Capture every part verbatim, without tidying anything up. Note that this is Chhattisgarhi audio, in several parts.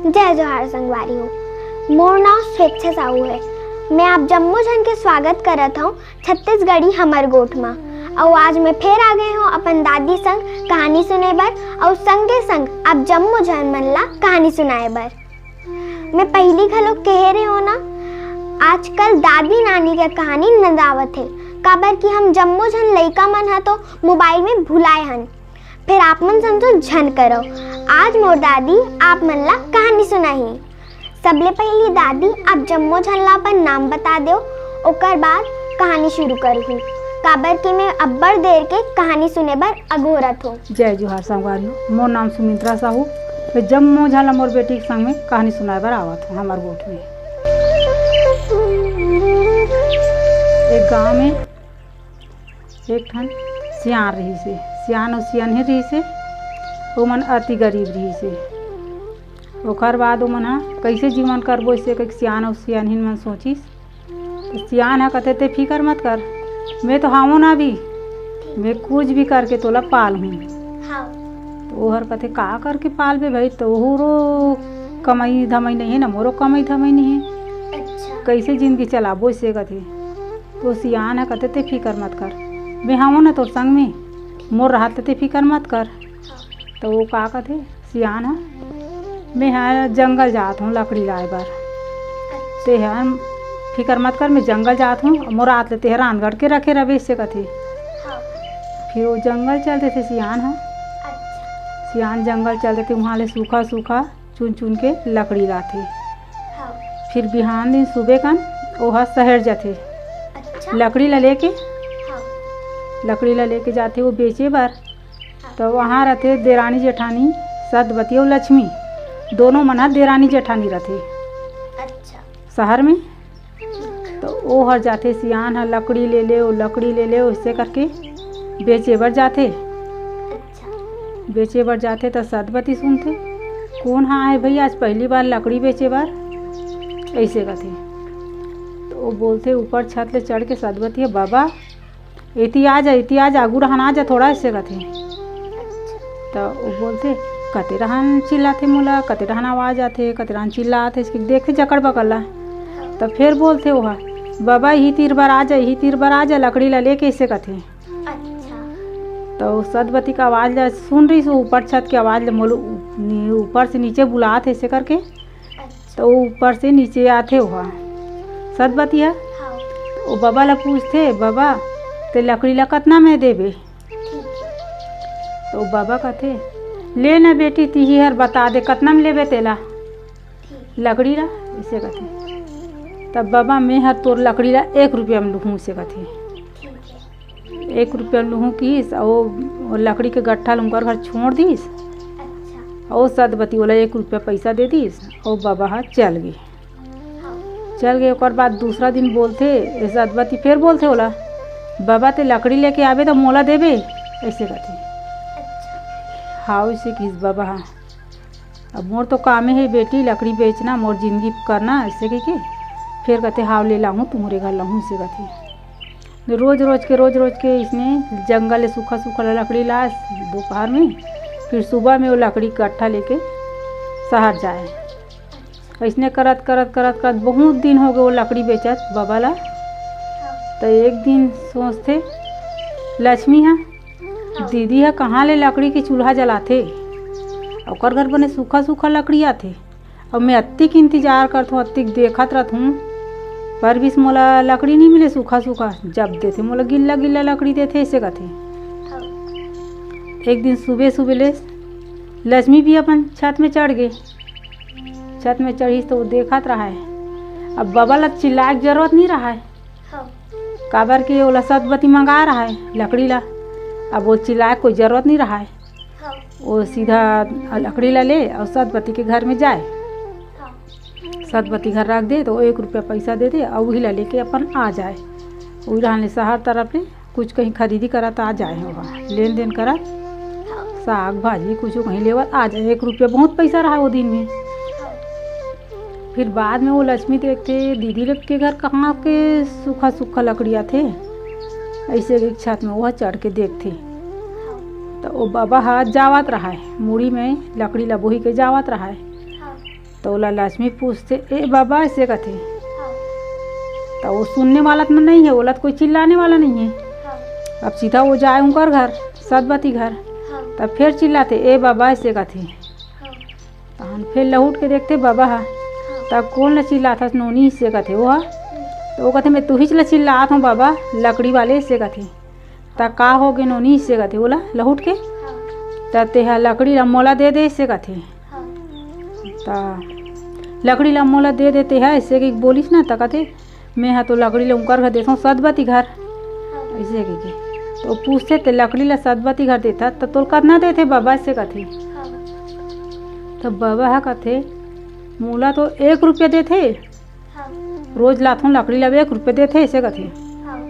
जय जोहार संगवारी हो, मोर नाव स्वेच्छा साहू है। मैं आप जम्मो झन के स्वागत करत हूँ छत्तीसगढ़ी हमर गोठ मा। अउ आज मैं फेर आ गए हूँ अपन दादी संग कहानी सुने बर, अउ संगे संग आप जम्मो झन मन ला कहानी सुनाए बर। मैं पहली घलो कहे रहे हो ना, आजकल दादी नानी के कहानी नंदावत है, काबर कि हम जम्मो झन लइका मन ह तो मोबाइल में भुलाए हन। फिर आप मन समझो झन करो, आज मोर दादी आप मन ला कहानी सुनाही। सबले पहली दादी आप जम्मो झन ला अपन नाम बता दो, ओकर बाद कहानी शुरू करहूँ, काबर कि मैं अब्बड़ देर के कहानी सुने बर अघोरत हूँ। जय जोहार संगवारी हो, मोर नाम सुमित्रा साहू। मैं जम्मो झन ला मोर बेटी के संग में कहानी सुनाए बर आवत हूँ हमर गोठ में। एक गांव में एक ठन सियान रहिस हे। सियान अउ सियनहिन रहिस हे। ओमन अति गरीब रहिस हे। ओकर बाद ओमन ह कइसे जीवन करबो, अइसे कहिके सियान अउ सियनहिन मन सोचिस। त सियान ह कथे, "ते फिकर मत कर, मैं तो हावों ना अभी, मैं कुछ भी करके तोला पाल हूँ।" हाँ। त ओहर कथे, "का करके पालबे भाई, तोहरो कमई धमई नइ हे ना, मोरो कमई धमई नइ हे, अच्छा। कइसे जिंदगी चलाबो?" अइसे कथे। तो सियान ह कथे, "ते फिकर मत कर, मैं हावों ना तोर संग में, मोर रहत ले ते फिकर मत कर।" हाँ। तो वो का कथे सियान ह, "मैं ह जंगल जात हूँ लकड़ी लाए बर, अच्छा। ते ह फिकर मत कर, मैं जंगल जात हूँ, मोर रहत ले ते ह रांध गढ़ के रखे रबे," अइसे कथे। हाँ। फिर वो जंगल चल देथे सियान ह। अच्छा। सियान जंगल चल देथे, वहाँ ले सूखा सूखा चुन चुन के लकड़ी लाथे। हाँ। फिर बिहान दिन सुबह कन ओहा शहर जाथे। अच्छा। लकड़ी ला लेके, हाँ। लकड़ी ला लेके जाथे वो बेचे बर। हाँ। तो वहाँ रथे देरानी जेठानी सतबती अउ लक्ष्मी, दोनों मन ह देरानी जेठानी रथे। अच्छा। शहर में। तो ओ हर जाथे, सियान ह लकड़ी ले ले, ओ लकड़ी ले ले, अइसे करके बेचे बर जाथे। अच्छा। बेचे बर जाथे त सतबती सुनथे, "कोन ह आए भई आज पहली बार लकड़ी बेचे बर?" अइसे कथे। तो ओ बोलथे ऊपर छत ले चढ़ के सतबती ह, "बाबा, एती आ जा, एती आ जा, आगू डहन आ जा थोड़ा," अइसे कथे। त ओ बोलथे, "कते डहन चिल्लाथे मोला, कते डहन आवाज आथे, कते डहन चिल्लाथे," अइसे देखथे जकड़ बकड़ ला। त फेर बोलथे ओहा, "बाबा, इही तीर बर आ जा, इही तीर बर आ जा, लकड़ी ला लेके," अइसे कथे। अच्छा। त ओ सतबती के आवाज ला सुन रहिस, ओ ऊपर छत के आवाज ला मोला ऊ-, नी-, ऊपर से नीचे बुलात हे, अइसे करके। अच्छा। त ओ ऊपर से नीचे आथे ओहा। सतबती ह। हाँ। ओ बाबा ला पूछथे, "बाबा, ते लकड़ी ला कतना में देबे?" ठीक है। त ओ बाबा कथे, "ले ना बेटी, तिही हर बता दे, कतना में लेबे तेला?" ठीक। लकड़ी ला, अइसे कथे। तब, "बाबा, मैं हर तोर लकड़ी ला एक रुपया में लूहूँ," अइसे कथे। ठीक है। एक रुपया लूहूँ किहिस, अउ ओ लकड़ी के गट्ठा ल उंकर घर छोड़ दिस। अच्छा। अउ सतबती ओला एक रुपया पइसा दे दिस, अउ बाबा ह चल गे। हाँ। चल गे, ओकर बाद दूसरा दिन बोलथे, ए सतबती फेर बोलथे ओला, "बाबा, ते लकड़ी लेके आबे त मोला देबे," अइसे कथे। अच्छा। हाँ, अइसे किहिस बाबा ह। "अब मोर तो कामे हे बेटी, लकड़ी बेचना, मोर जिंदगी करना," अइसे कहिके। फेर कथे, "हाव, ले लाहूँ, तुम्हरे घर लाहूँ," अइसे कथे। रोज रोज के, रोज रोज के इसने जंगल ले सूखा सूखा लकड़ी लास दोपहर में, फिर सुबह में वो लकड़ी के गट्ठा लेके शहर जाए। अइसने करत, करत, करत, करत बहुत दिन हो गए वो लकड़ी बेचत बाबा ला। त एक दिन सोचथे लक्ष्मी ह, दीदी ह कहाँ ले लकड़ी के चूल्हा जलाथे? ओकर घर बने सूखा सूखा लकड़ी आथे। अउ मैं अत्तिक इंतजार करथों, अत्तिक देखत रथों, पर भी मोला लकड़ी नइ मिले सूखा सूखा। जब देथे मोला गिल्ला गिल्ला लकड़ी देथे, अइसे कथे। एक दिन सुबह सुबह ले लक्ष्मी भी अपन छत में चढ़ गे। छत में चढ़िस त वो देखत रहय। अब बाबा ला चिल्लाए के जरूरत नइ रहय। हाँ। काबर कि ओला सतबती मंगा रहय लकड़ी ला। अब वो चिल्लाए के कोई जरूरत नइ रहय। हाँ। वो सीधा लकड़ी ला ले अउ सतबती के घर में जाए। हाँ। सतबती घर रख दे त वो एक रुपया पइसा दे दे अउ उही ला लेके अपन आ जाए। उही डहन ले शहर तरफ ले कुछ कहीं खरीदी करत आ जाए, ओहा लेन देन करत, साग भाजी कुछ कहीं लेवत आ जाए। एक रुपया बहुत पइसा रहय वो दिन में। फिर बाद में वो लक्ष्मी देखथे, दीदी लोग के घर कहाँ के सूखा सूखा लकड़ी आथे, अइसे एक छत में वो चढ़ के देखथे। त वो बाबा ह जावत रहय, मुड़ी में लकड़ी ला बोही के जावत रहय। त ओला लक्ष्मी पूछथे, "ए बाबा," अइसे कथे। हाँ। त वो सुनने वाला तो नहीं है, ओला तो कोई चिल्लाने वाला नहीं है। हाँ। अब सीधा वो जाए उनकर घर, सतबती घर। हाँ। तब फिर चिल्लाथे, "ए बाबा," अइसे कथे। हाँ। तहन फिर लहुट के देखथे बबा ह। हाँ। त कोन ल चिल्लाथस नोनी, अइसे कथे वो ह। हम्म। त वो कथे, "मैं तुहिच ल चिल्लात हूँ बबा, लकड़ी वाले," अइसे कथे। त का होगे नोनी, अइसे कथे ओला लहुट के। हाँ। त तेहा लकड़ी ला मोला दे दे, अइसे कथे। हाँ। त लकड़ी ला मोला दे दे तेहा, अइसे कहिके बोलिस ना, त कथे, "मैं ह तो लकड़ी ला उंकर घर देथंव, सतबती घर।" हाँ। अइसे कहिके। त वो पूछथे, "ते लकड़ी ला सतबती घर देथस, त तोला कतना देथे बबा?" अइसे कथे। हाँ। त बबा ह कथे, "मोला तो एक रुपया देथे।" हाँ। "रोज लाथों लकड़ी ला, एक रुपया देथे," अइसे कथे। हाँ।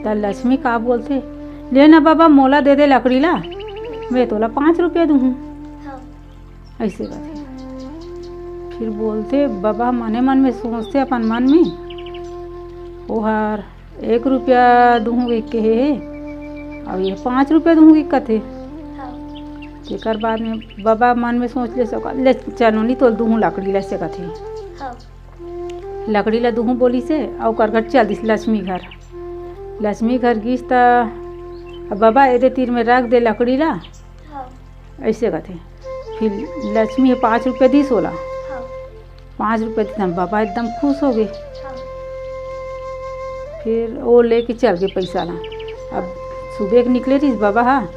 त लक्ष्मी का बोलथे, "ले ना बबा, मोला दे दे लकड़ी ला, मैं तोला पाँच रुपया दूहूँ।" हाँ। अइसे कथे। फिर बोलथे, बबा मने मन में सोचथे अपन मन में, "ओहर एक रुपया दूहूँ कहिके हे, अउ ये पाँच रुपया दूहूँ कहिके कथे।" हाँ। तेकर बाद में बबा मन में सोच ले, "ले चल नोनी, तोला दूहूँ लकड़ी ला," अइसे कथे। हाँ। लकड़ी ला दूहूँ बोलिस हे, अउ ओकर घर चल दिस लक्ष्मी घर। लक्ष्मी घर गिस त, "बबा, एदे तीर में रख दे लकड़ी ला," हाँ। अइसे कथे। फिर लक्ष्मी ह पाँच रुपया दिस ओला। हाँ। पाँच रुपया दिस, बबा एकदम खुश होगे। हाँ। फिर वो लेके चल गे पइसा ला। अब सुबह के निकले रहिस बबा ह, हाँ।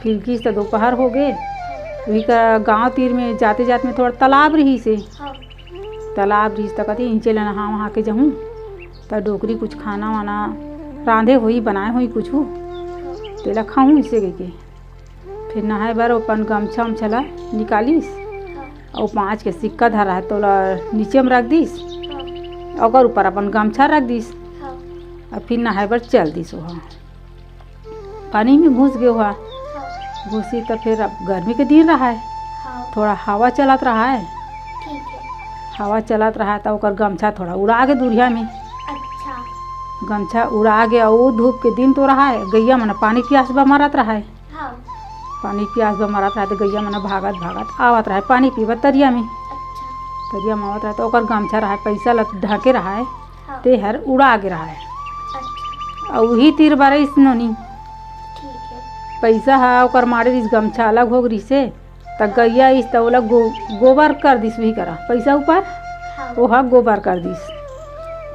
फिर गिस त दोपहर होगे। हाँ। उही का गाँव तीर में जाते जात में थोड़ा तालाब रहिस हे। हाँ। तालाब रिहिस त कथे, "इंचे ल नहा वहा के जहूँ, त डोकरी कुछ खाना वाना रांधे होही, बनाए होही कुछू, तेला खाहूँ," अइसे कहिके। फिर नहाए बर अपन गमछा उमछा ल निकालिस, अउ पाँच के सिक्का धरा हे, तोला नीचे म रख दिस, अउ ओकर ऊपर अपन गमछा रख दिस, अउ फिर नहाए बर चल दिस ओहा। पानी में घुस गे ओहा। हाँ। घुसी त फिर अब गर्मी के दिन रहाय, हाँ। थोड़ा हवा चलत रहाय। ठीक है। हवा चलत रहाय त ओकर गमछा थोड़ा उड़ा गे दुरिहा में। अच्छा। गमछा उड़ा गे, अउ धूप के दिन तो रहाय, गइया मन पानी पियास बर मरत रहाय। हाँ। पानी पियास बर मरत रहाय त गइया मन भागत भागत आवत रहाय पानी पीबर तरिया में। अच्छा। तरिया में आवत रहाय त ओकर गमछा रहाय, पइसा ल ढाके रहाय। हाँ। तेहर उड़ा गे रहाय। अच्छा। अउ उही तीर बरइस नोनी। ठीक है। पइसा ह ओकर माड़े रिहिस, गमछा अलग होग रिहिसे, त गइया आइस त ओला गो-, गोबर कर दिस उही करा। पइसा ऊपर हाँ। ओहा गोबर कर दिस।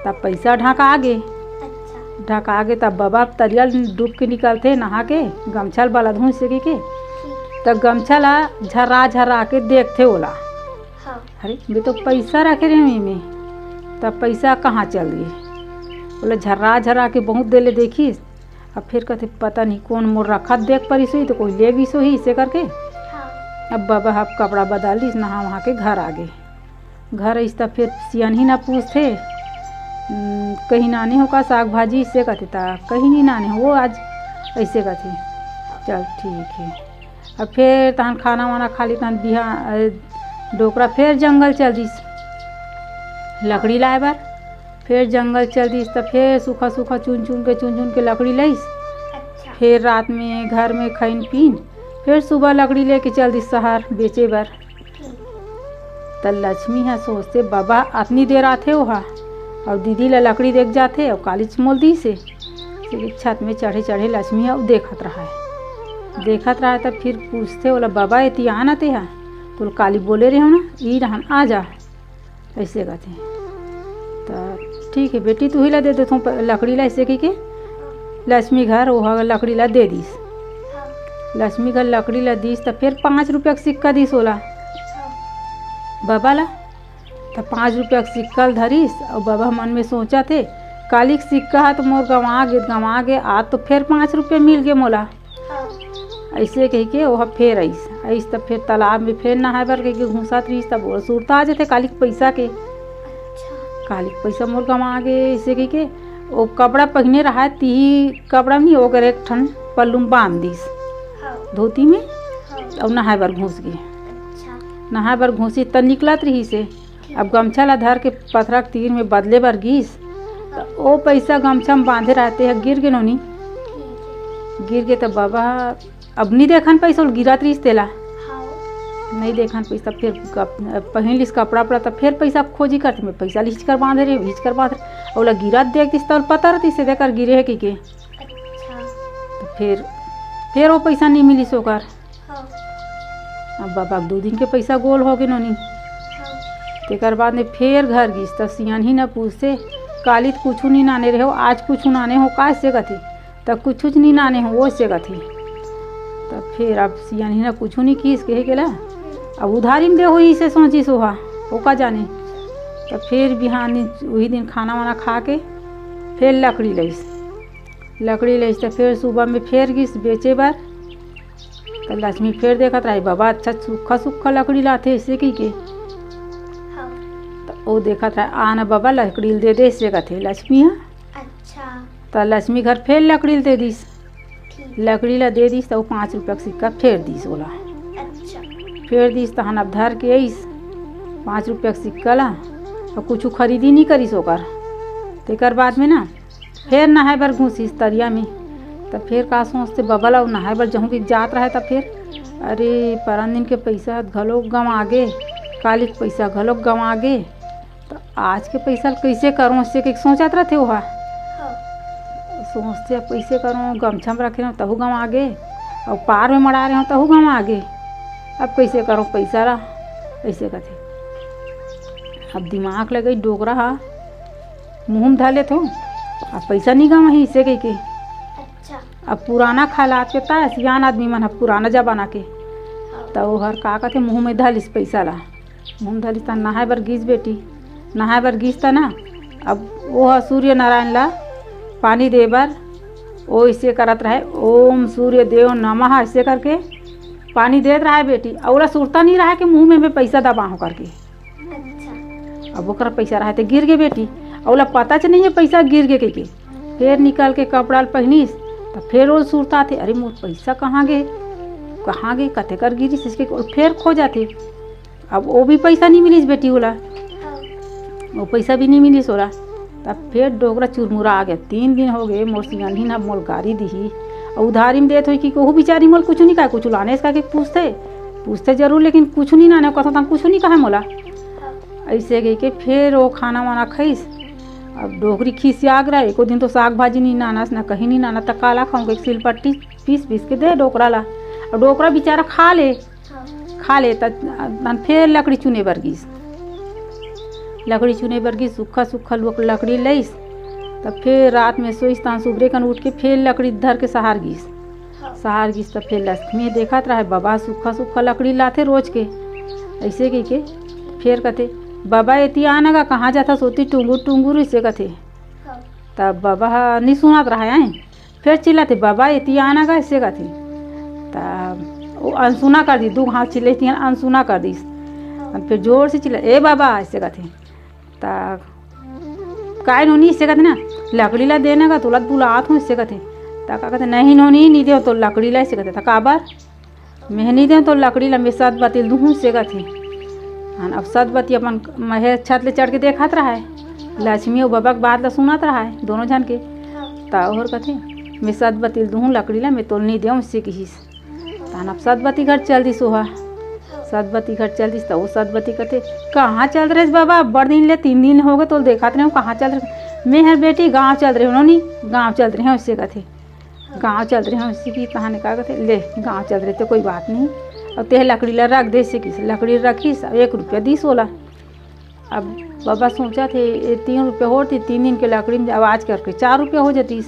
तब पइसा ढाका आगे। अच्छा। ढाका आगे तब बबा तरिया ल डूब के निकलथे, नहा के, गमछा ल बलदहूँ अइसे कहिके। ठीक। त गमछा ला झर्रा झर्रा के देखथे ओला। हाँ। अरे, मैं तो पइसा रखे रहेंव एमे, त पइसा कहाँ चल गे? ओला झर्रा झर्रा के बहुत देर ले देखिस। अब फिर कथे, "पता नहीं कोन मोर रखत देख परिस होही, त कोई ले गिस होही," अइसे करके। हाँ। अब बबा ह कपड़ा बदल लिस, नहा वहा के घर आ गे। घर आइस त फिर सियनही न पूछथे, "उम, कहीं नाने हो का साग भाजी?" अइसे कथे, त "कहीं नहीं नाने हो वो आज," अइसे कथे। चल ठीक है। अब फेर तहन खाना वाना खा ली, तहन बिहा-, अ, डोकरा फेर जंगल चल दिस लकड़ी लाए बर। फेर जंगल चल दिस, त फेर सूखा सूखा चुन चुन के, चुन चुन के लकड़ी लइस। अच्छा। फेर रात में घर में खइन पीन, फेर सुबह लकड़ी लेके चल दिस शहर बेचे बर। त लक्ष्मी ह सोचथे, "बबा अतनी देर आथे ओहा, अउ दीदी ल लकड़ी देख जाथे, अउ कालीच मोल दिस हे।" सीढ़ी छत में चढ़े चढ़े लक्ष्मी ह अउ देखत रहाय। देखत रहाय त फिर पूछथे ओला, "बबा, एती आ ना तेहा, तोला काली बोले रेहेंव ना, ई रहन, आ जा," अइसे कथे। त "ठीक हे बेटी, तुही ला दे देथों प-, लकड़ी ला," अइसे कहिके लक्ष्मी घर ओहा लकड़ी ला दे दिस। लक्ष्मी घर लकड़ी ला दिस त फेर पाँच रुपया के सिक्का दिस ओला, बबा ला। त पाँच रुपया के सिक्का ल धरिस अउ बबा मन में सोचत हे, "काली के सिक्का ह तो मोर गंवा गे, गंवा गे, आज तो फेर पाँच रुपया मिल गे मोला।" हाँ। अइसे कहिके ओहा फेर आइस। आइस त फेर तालाब में फेर नहाए बर कहिके घुसत रहिस, तब ओला सुरता आ जथे काली के पइसा के। अच्छा। "काली के पइसा मोर गंवा गे," अइसे कहिके ओ कपड़ा पहिने रहाय, तिही कपड़ा में ओकर एक ठन पल्लू में बांध दिस, हाँ। धोती में, हाँ। अउ नहाए बर घुस गे। अच्छा। नहाए बर घुसिस त निकलत रहिस हे। अब गमछा ला धर के पथरा के तीर में बदले बर गिस, त ओ पइसा गमछा में बांधे रहाय, तेहा गिर गे नोनी। गिर गे त बबा ह अब नी देखन पइस, ओला गिरत रहिस तेला। हाँ। नहीं देखन पइसा, त फेर कप-, पहिन लिस कपड़ा उपड़ा, त फेर पइसा खोजी करथे, मैं पइसा ल इहिच कर बांधे रहेंव, इहिच कर बांधे रहेंव। अउ ओला गिरत देख दिस, त ओला पता रहितिस, एदे कर गिरे हे कहिके। अच्छा। त फेर, फेर ओ पइसा नइ मिलिस ओकर। हाँ। अब बबा के दू दिन के पइसा गोल होगे नोनी। हाँ। तेकर बाद में फेर घर गिस, त सियानहिन ह पूछथे, "काली त कुछु नइ नाने रहेव, आज कुछु नाने हव का?" अइसे कथे। त कुछुच नइ नाने हव, ओइसे कथे। त फेर अब सियानहिन ह कुछु नइ किहिस, कहे के ला, अब उधारी म दे होही, अइसे सोचिस ओहा, ओ का जाने। त फेर बिहान दिन, उही दिन खाना वाना खा के फेर लकड़ी लइस। लकड़ी लइस त फेर सुबह में फेर गिस बेचे बर। त लक्ष्मी फेर देखत रहे, "बबा अच्छा सुक्खा सुक्खा लकड़ी लाथे," अइसे कहिके। हाँ। त ओ देखत रहे, "आ न बबा, लकड़ी ल दे दे," अइसे कथे लक्ष्मी ह। अच्छा। त लक्ष्मी घर फेर लकड़ी ल दे दिस। ठीक। लकड़ी ल दे दिस, त ओ पाँच रुपया के सिक्का फेर दिस ओला। अच्छा। फेर दिस, तहन अब धर के अइस पाँच रुपया के सिक्का ला, अउ कुछु खरीदी नइ करिस ओकर। तेकर बाद में ना, फेर नहाए बर घुसिस तरिया में। त फेर का सोचथे, बबा ल नहाए बर जहूँ कि जात रहय, त फेर, "अरे, परन दिन के पइसा घलोक गंवागे, काली के पइसा घलोक गंवागे, त आज के पइसा ल कइसे करंव?" अइसे कहिके सोचत रहिथे ओहा। हाँ। सोचथे, "अब कइसे करंव, गमछा म रखे रहेंव, तहू गंवागे, अउ पार में मड़ाए रहेंव, तहू गंवागे, अब कइसे करंव पइसा ला?" अइसे कथे। अब दिमाग लगई डोकरा ह, मुँह म धर लेथों, अब पइसा नइ गंवाही अइसे कहिके। अच्छा। अब पुराना खलात के त सियान आदमी मन ह, पुराना जमाना के, हाँ। त ओहर का कथे, मुँह में धर लिस पइसा ला, मुँह में धर लिस त नहाए बर गिस बेटी, नहाए बर गिस त ना, अब ओह सूर्य नारायण ला पानी दे बर ओ अइसे करत रहय, "ओम सूर्य देव नमः," अइसे करके पानी देत रहय बेटी, अउ ओला सुरता नइ रहय कि मुँह में मैं पइसा दबाहूँ करके। अच्छा। अब ओकर पइसा रहय त गिर गे बेटी, अउ ओला पता च नइ हे पइसा गिर गे कहिके। फेर निकल के कपड़ा ल पहिनिस, त फेर ओ सुरताथे, "अरे मोर पइसा कहाँ गे, कहाँ गे, कते कर गिरिस?" अइसे कहिके फेर खोजथे। अब ओ भी पइसा नइ मिलिस बेटी ओला, हाँ। ओ पइसा भी नइ मिलिस ओला। तब फेर डोकरा चुरमुरा गे, "तीन दिन होगे, मोर सियानहिन ह मोला गारी दिही, अउ उधारी म देत होही कि ओहू बिचारी मोला कुछु नइ कहे, कुछु लानेस कहिके पूछथे, पूछथे जरूर, लेकिन कुछु नइ लाने, कथों तहन कुछु नइ कहे मोला।" अइसे कहिके फेर ओ खाना वाना खइस। अब डोकरी खिसिया गे रहय, एको दिन तो साग भाजी नइ लानस, न कहीं नइ लानस, त काला खाहूँ कहिके सिलपट्टी पीस पीस के दे डोकरा ला। अब डोकरा बिचारा खा ले, हाँ। खा ले, त तहन फेर लकड़ी चुने बर गिस। लकड़ी चुने बर गिस, सुक्खा सुक्खा लकड़ी लइस। त फेर रात में सोइस, तहन सुबेरे कन उठ के फेर लकड़ी धर के सहार गिस। हाँ। सहार गिस त फेर लक्ष्मी देखत रहय, बबा सुक्खा सुक्खा लकड़ी लाथे रोज के, अइसे कहिके। फेर कथे, "बबा एती आ न गा, कहाँ जाथस ओती टुंगुर टुंगुर," अइसे कथे। हाँ। त बबा ह नइ सुनत रहय, आँय। फेर चिल्लाथे, "बबा एती आ न गा," अइसे कथे। त ओ अनसुना कर दिस, दू घाँव चिल्लाइस तिहन अनसुना कर दिस। फेर जोर से चिल्ला, "ए बबा," अइसे कथे। त "काय नोनी?" अइसे कथे ना, "लकड़ी ला दे न गा, तोला त बुलात हूँ," अइसे कथे। त का कथे, "नहीं नोनी, नइ देवँव तोला लकड़ी ला," अइसे कथे। "त काबर?" "मैं नइ देवँव तोला लकड़ी ला, मैं सतबती ल दूहूँ," अइसे कथे। हन, अब सतबती अपन महे छत ले चढ़ के देखत रहय, लक्ष्मी अउ बबा के बात ला सुनत रहय, दोनों झन के। त ओहर कथे, "मैं सतबती ल दूहूँ लकड़ी ला, मैं तोला नइ देवँव," अइसे किहिस। तहन अब सतबती घर चल दिस ओहा। सतबती घर चल दिस, त ओ सतबती कथे, "कहाँ चल रहेस बबा? अब्बड़ दिन ले, तीन दिन होगे तोला देखत रहेंव, कहाँ चल रहे?" "मैं हर बेटी गाँव चल रहेंव नोनी, गाँव चल रहेंव," अइसे कथे। "गाँव चल रहेंव," अइसे किहिस, तहन का कथे, "ले, गाँव चल रहे त कोई बात नहीं, अउ तेह लकड़ी ला रख दे," अइसे किहिस। लकड़ी रखिस, अउ एक रुपया दिस ओला। अब बबा सोचथे, "ए तीन रुपया होतिस, तीन दिन के लकड़ी में आवाज करके चार रुपया हो जातिस।"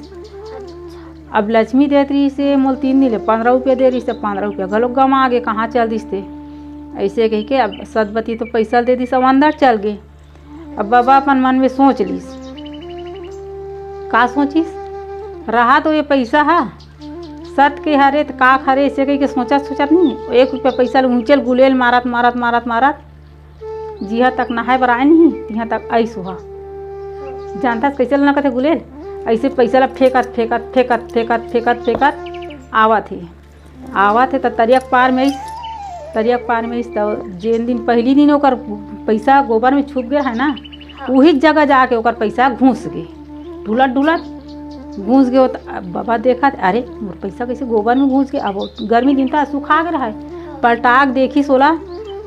अब लक्ष्मी देत रहिस हे, मोला तीन दिन ले पंद्रह रुपया दे रहिस, त पंद्रह रुपया घलोक गंवा गे, कहाँ चल दिस ते? अइसे कहिके अब सतबती तो पइसा ल दे दिस, अब अंदर चल गे। अब बबा अपन मन में सोच लिस, का सोचिस, "रहा तो ये पइसा ह सत के हरे, त का हरे?" अइसे कहिके सोचत सोचत नहीं, एक रुपया पइसा ल उँहचे ल गुलेल मारत मारत मारत मारत जिहाँ तक नहाए बर आए नहीं, तिहाँ तक आइस ओहा। जानथस कइसे ल ना कथे गुलेल, अइसे पइसा ल फेंकत फेंकत फेंकत फेंकत फेंकत फेंकत आवत हे। आवत हे त तरिया के पार में आइस, तरिया के पार में आइस त जेन दिन पहिली दिन ओकर पइसा गोबर में छुप गे रहय ना, हाँ। उही जगह जाके ओकर पइसा घुस गे, ढुलत ढुलत घुस गे। त बबा देखत, "अरे, मोर पइसा कइसे गोबर में घुस गे?" अब गर्मी दिन त सुखा गे रहय, पलटा के देखिस ओला,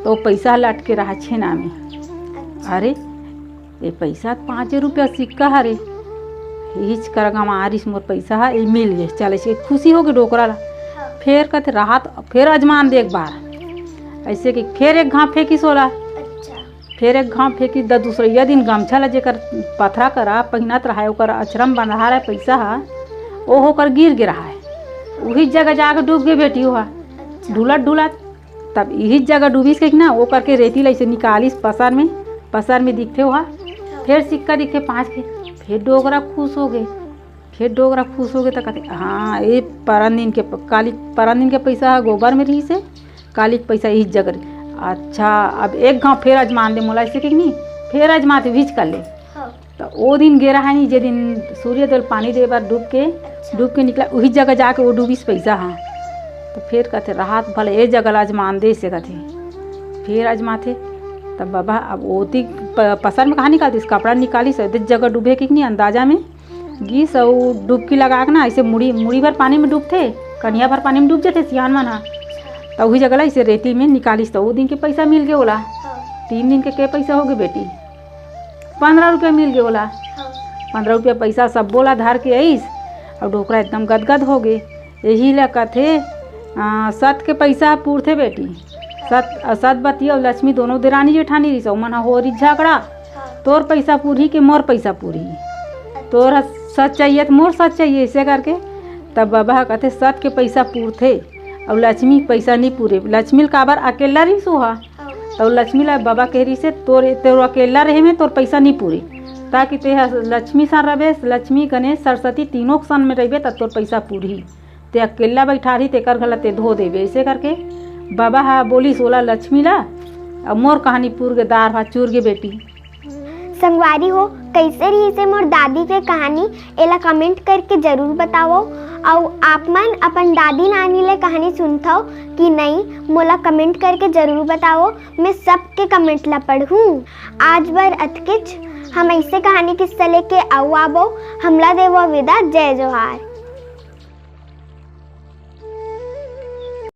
तो पैसा लटके रहा छेना में। अच्छा। अरे, ये पैसा त पाँचे रुपया सिक्का हरे, इहीच करा गंवा रिहिस मोर पैसा ह, ये मिल गे, चल, ऐसे खुशी होगे डोकरा ला। हाँ। फेर कथे, "रहा त, फेर अजमान दे एक बार।" ऐसे कि फेर एक घांव फेंकिस ओला। अच्छा। फेर एक घांव फेंकिस, द दूसरइया दिन गमछा ला जेकर पथरा करा पहिनत रहाय, ओकर अचरा म बंधा रहाय पैसा ह, ओह ओकर गिर गे रहाय। उही जगह जाके डूब गे बेटी ओहा। अच्छा। डुलत डुलत तब इही जगह डूबिस कहिके ना, ओ करके रेती ला ऐसे निकालिस पसर में, पसर में दिखथे ओहा, फेर सिक्का दिखथे पाँच के, फेर डोकरा खुश होगे, फेर डोकरा खुश होगे त कथे, "हाँ, ए परन दिन के प-, काली परन दिन के पैसा ह गोबर में रिहिस हे, काली के पैसा इही जगह रही।" अच्छा, अब एक घांव फेर अजमान दे मोला, ऐसे कहिके नहीं, फेर अजमाथे, उहीच कर ले। हाँ। त ओ दिन गे रहा नहीं, जे दिन सूर्य देव ल पानी दे बर डूब के, अच्छा। डूब के निकला, उही जगह जाके ओ डूबिस पैसा ह। त फेर कथे, "रहा त भले ए जगह ला अजमान दे," से कथे। फेर अजमाथे, तब बाबा अब ओती प-, पसर में कहाँ निकालतिस, कपड़ा निकालिस, ओती जगह डूबे कि नहीं, अंदाजा में गिस, अउ डुबकी लगा के ना, ऐसे मुड़ी, मुड़ी भर पानी में डूबथे, कनिया भर पानी में डूब जथे सियान मन ह। त उही जगह ला ऐसे रेती में निकालिस, त ओ दिन के पैसा मिल गे ओला। हाँ। तीन दिन के, के पैसा होगे बेटी? पंद्रह रुपया मिल गे ओला। हाँ। पंद्रह रुपया पैसा सब्बो ला धर के आइस, अउ डोकरा एकदम गदगद होगे। यही ला कथे, आ, सत के पैसा ह पूरथे बेटी। सत, सत बतिया अउ लक्ष्मी दोनों देरानी जेठानी रहिस, ओमन ह होरिस झगड़ा, हाँ। "तोर पैसा पूरही के मोर पैसा पूरही? तोर ह सत चाहिए त मोर सत चाहिए," ऐसे करके। तब बाबा ह कथे, "सत के पैसा पूरथे अउ लक्ष्मी के पैसा नी पूरे।" लक्ष्मी ल काबर, अकेल्ला रहिस ओहा। त लक्ष्मी ला बाबा कहे रिहिसे, "तोर, तोर अकेल्ला रहे में तोर पैसा नी पूरी, ताकि ते ह लक्ष्मी सन रहिबे, लक्ष्मी, गणेश, सरस्वती तीनों के सन में रहिबे, त तोर पैसा पूरही। ते अकेल्ला बैठा रही, तेकर घर ला ते धो देबे।" ऐसे करके बाबा ह बोलिस ओला, लक्ष्मी ला, "अब मोर कहानी पूर गे, दार भात चूर गे बेटी।" संगवारी हो, कइसे रहिसे मोर दादी के कहानी, एला comment करके जरूर बतावव। अउ आप मन अपन दादी नानी ले कहानी सुनथव कि नई, मोला comment करके जरूर बतावव, मैं सबके comment ला पढ़हूँ। आज बर अतकेच, हम ऐसे कहानी किस्सा लेके अउ आबो। हमला देवव विदा, जय जोहार।